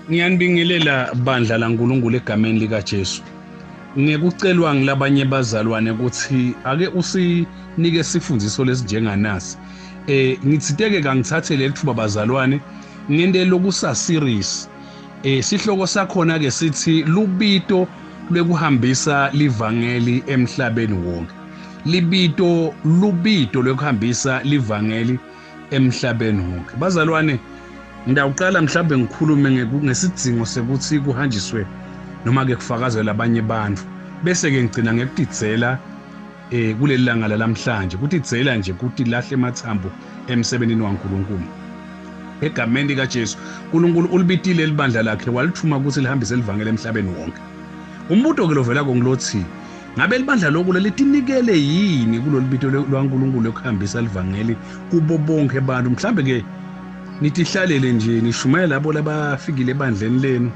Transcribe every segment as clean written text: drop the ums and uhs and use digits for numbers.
Ngiyanibingelela bandla laNkulunkulu egameni likaJesu. Ngekucelwa ngilabanye bazalwane ukuthi ake usinike sifundiso lesinjenganasi. Ngithiteke kangithathe leli thuba bazalwane ngente lokusa series. Sihloko sakhona ke sithi lubito lwekuhambisa livangeli emhlabeni wonke. Libito lubito lwekuhambisa livangeli emhlabeni wonke. Bazalwane, ngidawuqala mhlawumbe ngikhulume ngesidzingo sekuthi kuhanjiswe noma ke kufakazelwe abanye abantu, bese ke ngigcina ngekutidzela kuleli langa lamhlanje, kutidzela nje kuti lahle emathambo emsebenzini waNkulunkulu. Egameni likaJesu, uNkulunkulu ulibitile libandla lakhe walithuma ukuthi lihambise livangeli emhlabeni wonke. Umbuto ke lovela kongilothi, ngabe libandla lokhu lelitinikele yini kulolu bito lwaNkulunkulu lokuhambisa livangeli kubo bonke abantu? Mhlambe ke nitihlalele nje nishumayela labo labafikile ebandleni lenu,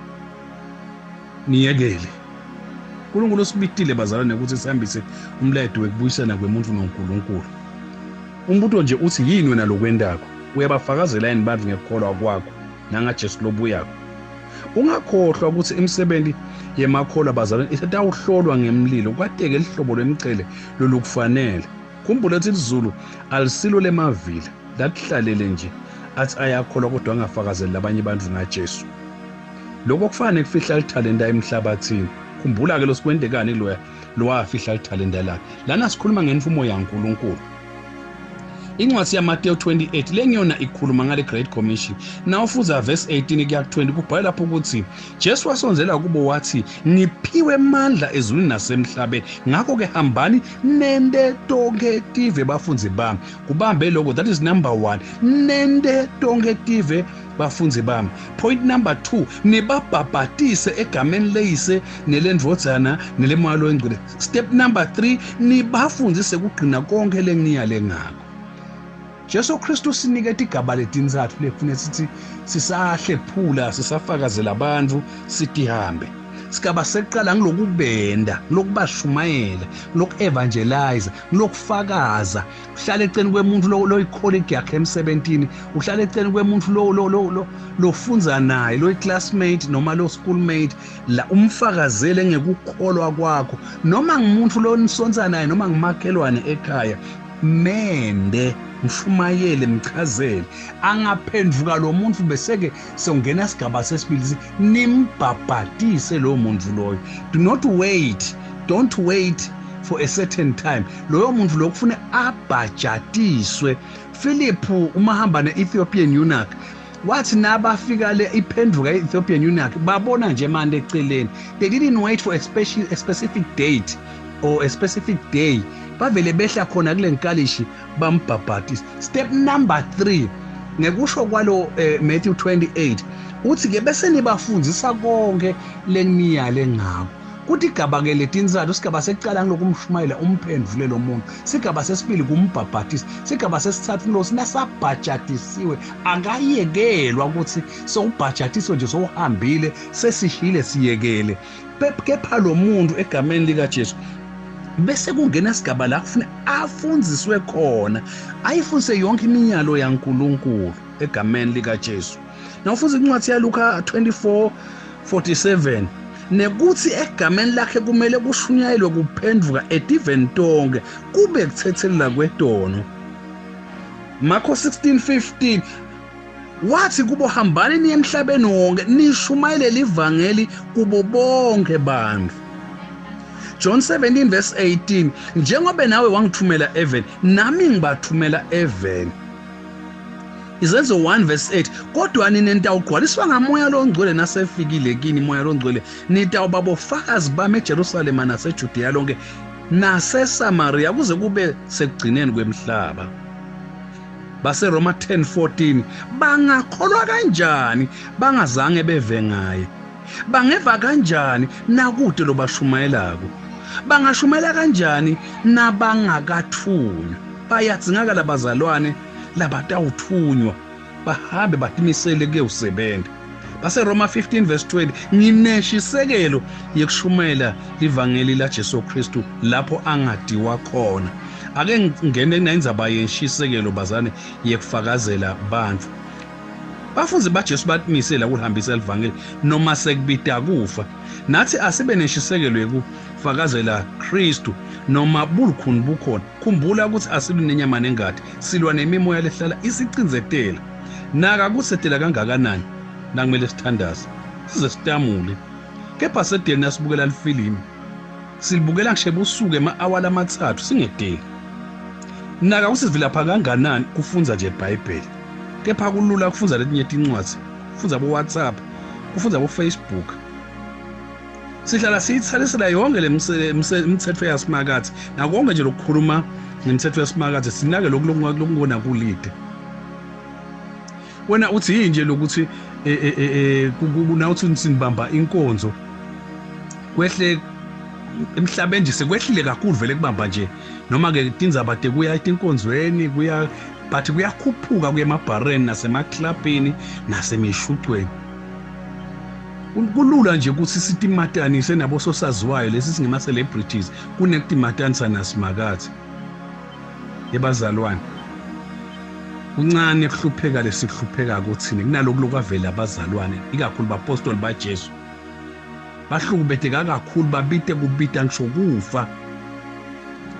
niyekele. uNkulunkulu usibitile bazalwane ukuthi sihambise umlayeto wekubuyisana kwemuntu noNkulunkulu. Umbuto nje uthi yini wena lokwendako? Uyabafakazela yini bantu ngekukholwa kwakho nangaJesu lobuyako? Ungakhohlwa ukuthi imisebenzi yemakholwa bazalwane isetawuhlolwa ngemlilo, kwateke lihlobo lwemcele lolukufanele. Khumbula ukuthi izulu alisilo lemavila, latihlalele nje athi ayakholwa kodwa angafakazeli labanye abantu ngaJesu. Lokho kufana nekufihla lithalenta emhlabathini. Khumbula ke losikwendekani kuloya lowafihla lithalenta lakhe. Lana sikhuluma ngemfumo yaNkulunkulu. Incwadi yaMateyu 28 lengiyona ikhuluma ngale Great Commission. Nawufuza verse 18 kuya ku 20 kubhalwe lapho ukuthi Jesu wasondzela kubo wathi, ngiphiwe amandla ezulwini nasemhlabeni, ngakho ke hambani nente tonke tive bafundzi bami. Kubambe lokho, that is number 1, nente tonke tive bafundzi bami. Point number 2, nibabhabhatise egameni leyise nelendvodzana nelemoya loyingcwele. Step number 3, nibafundzise kugcina konke lenginiyale ngako. Jesu Kristu siniketa igaba letintsatfu lefuna sithi sisahlephula, sisafakazela abantu, sitihambe. Sigaba sekuqala ngilokubenda, ngilokubashumayela, ngiloku-evangelize, ngilokufakaza. Uhlala eceleni kwemuntu loyi-colleague yakhe emsebentini, uhlala eceleni kwemuntu lofundza naye, loyi-classmate noma lo-schoolmate, la umfakazele ngekukholwa kwakho, noma ngumuntu lonisonsa naye noma ngumakhelwane ekhaya, mende mshumayele, mchazele. Angaphenduka lo muntu bese-ke sewungena sigaba sesibili, nimbhabhatise lowo muntu loyo. Do not wait, don't wait for a certain time. Loyo muntu lo kufuna abhajatiswe. Philip umahamba ne-Ethiopian eunuch, wathi nabafika le iphenduka i-Ethiopian eunuch, babona nje manje eceleni. They didn't wait for a specific date or a specific day. Bavele behla khona kule nkalishi bambhabhatisa. Step number 3, ngekusho kwalo Matthew 28 uthi ke bese nibafundzisa konke lenginiyale ngako. Kuthi igaba ke letintsatfu, sigaba sekucala ngilokumshumayela umphendvule lo muntu, sigaba sesibili kumbhabhatisa, sigaba sesitsatfu lo sinasabhajatisiwe akayekelwa ukuthi sewubhajatiswe nje sowuhambile sesishile siyekele. Kepha lo muntu egameni likaJesu bese kungena sigaba la kufuna afundziswe khona, ayifundise yonke iminyalo yaNkulunkulu egameni likaJesu. Nawufundza incwadi yaLuka 24:47 nekuthi egameni lakhe kumele kushunyayelwe kuphenduka etiveni tonke kube kuthethelela kwetono. Marko 16:15 wathi kubo, hambani niye emhlabeni wonke nishumayele livangeli kubo bonke bantu. John 17 verse 18, njengoba nawe wangithumela eveni, nami ngibathumela eveni. Izenzo 1 verse 8, kodwa nina nitawugcwaliswa ngamoya longcwele nasefikile kini moya longcwele, nitawuba bofakazi bami eJerusalema naseJudea lonke naseSamaria kuze kube sekugcineni kwemhlaba. BaseRoma 10:14, bangakholwa kanjani bangazange beve ngaye? Bangeva kanjani nakude lobashumayelako? Bangashumayela kanjani nabangakathunywa? Bayadzingakala bazalwane labatawuthunywa bahambe batimisele kuyewusebenza. BaseRoma 15 verse 20, ngineshisekelo yekushumayela livangeli laJesu Kristu lapho angadiwa khona. Ake ngingene kunendzaba yenshisekelo bazane yekufakazela bantfu. Bafundi baJesu batimisela ukuhambisa livangeli noma sekubida kufa. Nathi asibe neshisekelo yekufakazela Kristu noma bulukhuni bukhona. Khumbula ukuthi asilwi nenyama nengati, silwa nemimoya lehlala isicindzetela. Naka kusetela kangakanani nakumele sithandaze size sitamule. Kepha sedeli nasibukela lifilimu, silibukela ngisho ebusuku ema-awa lamathathu singedeli. Naka kusivilapha kanganani kufundza nje iBhayibheli. Kepha kulula kufundza letinye tincwadzi, kufundza bo-WhatsApp, kufundza bo-Facebook. Sihlala siyithalisela yonke le mithetho yasimakathi nakonke nje lokukhuluma ngemithetho yasimakathi, sinake lokhu lokungona kulide. Wena uthi yini nje lokuthi kunawuthi sinibamba inkonzo kwehle emhlabeni nje sekwehlile kakhulu vele kubamba nje, noma ke tindzaba tekuya etinkonzweni kuya but kuyakhuphuka kuya emabhareni nasemaklabhini nasemishucweni. Kulula nje ukuthi sitimatanise nabo sosaziwayo lesi singema celebrities kunekutimatanisa nasimakathi. Ebazalwane, kuncane kuhlupheka lesikuhlupheka kuthini kunaloku lokwavela abazalwane, ikakhulu bapostoli baJesu. Bahlukubeteka kakhulu, babite kubita ngisho kufa.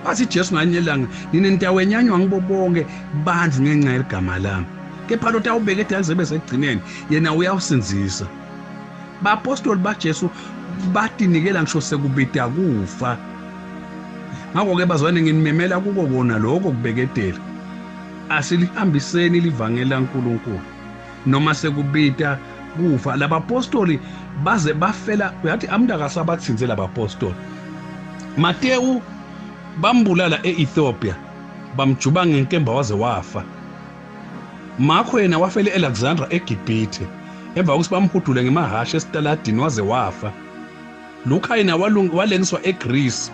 Bathi Jesu nganye ilanga, nina nitawenyanywa ngibo bonke bantu ngenxa yeligama lami, kepha lo tawubeka edala bese ekugcineni yena uyawusindzisa. Bapostoli baJesu batinikela ngisho sekubita kufa. Ngakho-ke bazwane, nginimemela kuko kona lokho kubeketela. Asilihambiseni livangeli laNkulunkulu noma sekubita kufa. Labapostoli baze bafela, uyathi umuntu akasabathinze labapostoli. Matewu bambulala e-Ethiopia, bamjuba ngenkemba waze wafa. Makho yena wafela e-Alexandra eGibhithe, emva kokuthi bamhudule ngemahhashi esitaladini waze wafa. Luka yena walengiswa eGreece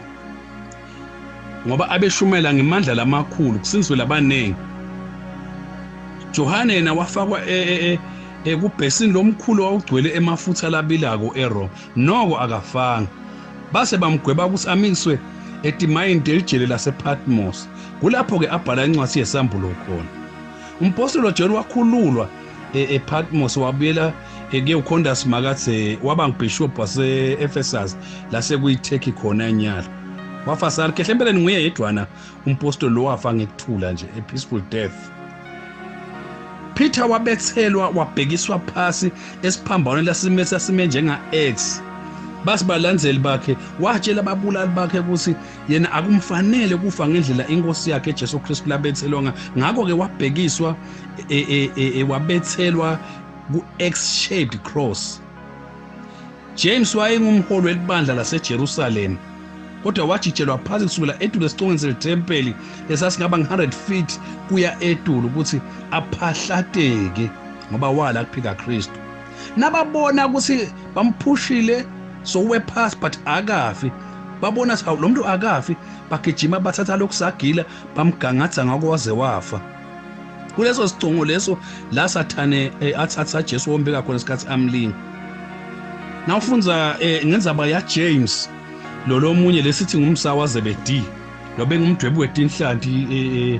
ngoba abeshumela ngemandla lamakhulu kusinzwe labaningi. Johane yena wafakwa ekubhesini lomkhulu owawugcwele emafutha labilako eRoma, noko akafanga. Base bamgweba ukuthi amiswe etimayini telijele lasePatmos. Kulapho-ke abhala incwadi yesambulo khona. Umpostoli John wakhululwa ePatmos wabuyela kuyewukhonda Simakadze, waba ngubhishobhi wase-Ephesus lasekuyiTurkey khona enyalo. Wafa salikhehle empeleni nguye yedwana umpostoli lo wafa ngekuthula nje, a peaceful death. Peter wabethelwa wabhekiswa phasi esiphambanweni lasime sasime njenga-X. Basi balandzeli bakhe watshela ababulali bakhe ukuthi yena akumfanele kufa ngendlela inkosi yakhe Jesu Kristu labethelwa. Ngakho-ke wabhekiswa wabethelwa ku-X-shaped cross. James wayengumholi welibandla laseJerusalem, kodwa wajijelwa phansi kusukela etulu esicongweni selithempeli esasingaba ngu-100 feet kuya etulu ukuthi aphahlateke ngoba wala kuphika Kristu. Nababona ukuthi bamphushile sowe phasi but akafi, babona lo muntu akafi, bagijima bathatha lokhu sagila bamgangatha ngakho waze wafa. Kuleso sicongo leso la Sathane athatha Jesu wombeka khona isikhathi amlinga. Nawufundza ngenzaba ya James lo lomunye lesithi ngumsa waZebedee, lobe ngumdwebi wetinhlanti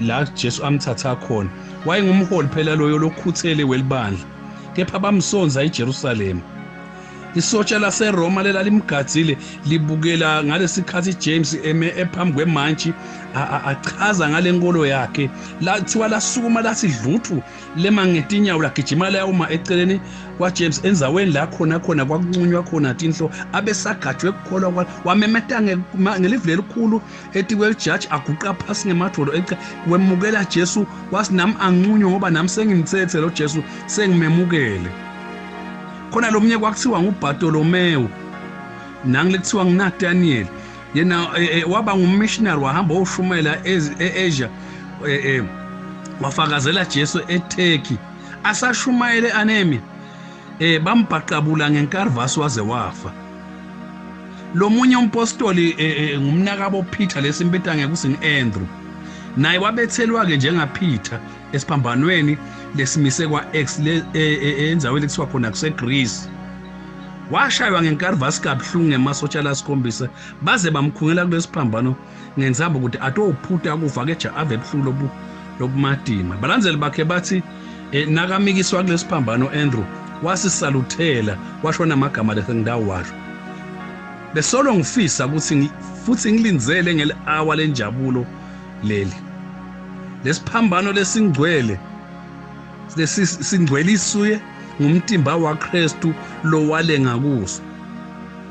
la Jesu amthatha khona, wayengumholi phela loyo lokhuthele welibandla, kepha bamsonza eJerusalem. Isotsha laseRoma lelalimgadzile libukela ngalesikhathi James eme ephambi kwemantshi achaza ngale nkolo yakhe. Lathiwa lasukuma lathi dluthu lema ngetinyawo lagijima layawuma eceleni kwaJames endzaweni la khona khona kwakuncunywa khona tinhlo, abesagajwe kukholwa. Wamemeta ngelivi lelikhulu etikwelijaji, aguqa phasi ngemadvolo wemukela Jesu, wathi nami ancunywe ngoba nami sengimthethe lo Jesu, sengimemukele. Khona lo munye kwakuthiwa nguBartolomeo, nangi lekuthiwa nguNathaniel, yena waba ngummissionary wahamba woshumela e-Asia, wafakazela Jesu eTurkey. Asashumayele anemia, bambhaqabula ngenkarvasi waze wafa. Lo munye umpostoli ngumnakabo Peter lesimbita ngekuthi ngu-Andrew, naye wabethelwa-ke njengaPeter esiphambanweni lesimise kwa-X endzaweni lekuthiwa khona kuseGreece. Washaywa ngenkarvasi kabuhlungu ngemasotsha lasikhombisa, baze bamkhungela kulesiphambano ngenzambo ukuthi atowuphuta kufa keja ave ebuhlungu lobumatima. Balandzeli bakhe bathi Nakamikiswa kulesiphambano Andrew wasisaluthela washo namagama lesengidawasho. Besolo ngifisa ukuthi futhi ngilindzele ngeli-hour lenjabulo leli. Lesiphambano lesingcwele lesingcweliswe ngumtimba waKristu lowalenga kuso.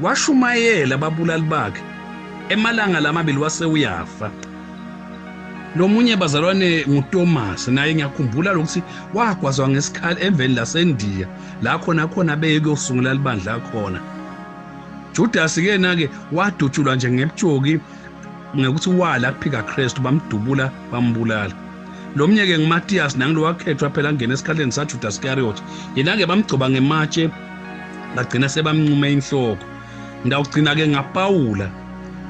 Washumayela ababulali bakhe emalanga lamabili wase uyafa. Lomunye bazalwane nguThomas, naye ngiyakhumbula lokuthi wagwazwa ngesikhali emveni laseNdiya la khona khona beye kuyosungula libandla khona. Judas ke na-ke wadutshulwa nje ngebujoki ngekuthi wala kuphika Kristu, bamdubula bambulala. Lo mnye-ke nguMathias, nangilo wakhethwa phela angena esikhaleni saJudas Iscariot, yena-ke bamgcoba ngematshe bagcina sebamnqume inhloko. Ngidawugcina-ke ngaPawula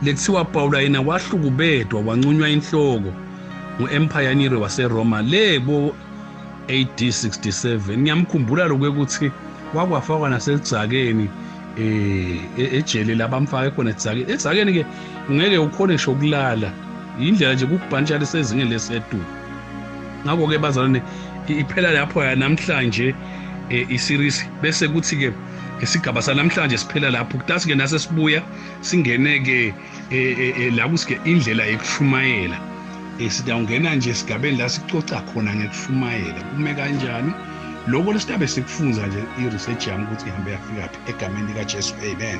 lekuthiwa Pawula yena wahlukubedwa wanqunywa inhloko ngu-Empire Nero waseRoma lebo AD 67. Ngiyamkhumbula lokho ukuthi wakwafakwa naselidzakeni ejele labamfake khona edzakeni. Edzakeni ke ungeke ukhone ngisho ukulala, indlela nje kukubhantshalisa ezingeni lesetulu. Ngakho-ke bazalwane, iphela lapho ya namhlanje iseries, bese kuthi ke isigaba sanamhlanje siphela lapho. Kutasi ke nase sibuya singene ke la kusike indlela yokushumayela. Sidawungena nje esigabeni la sicoca khona ngekushumayela kume kanjani, lokho lesitabe sikufunza nje i-research yami ukuthi ihambe yafika phi, egameni likaJesu, amen.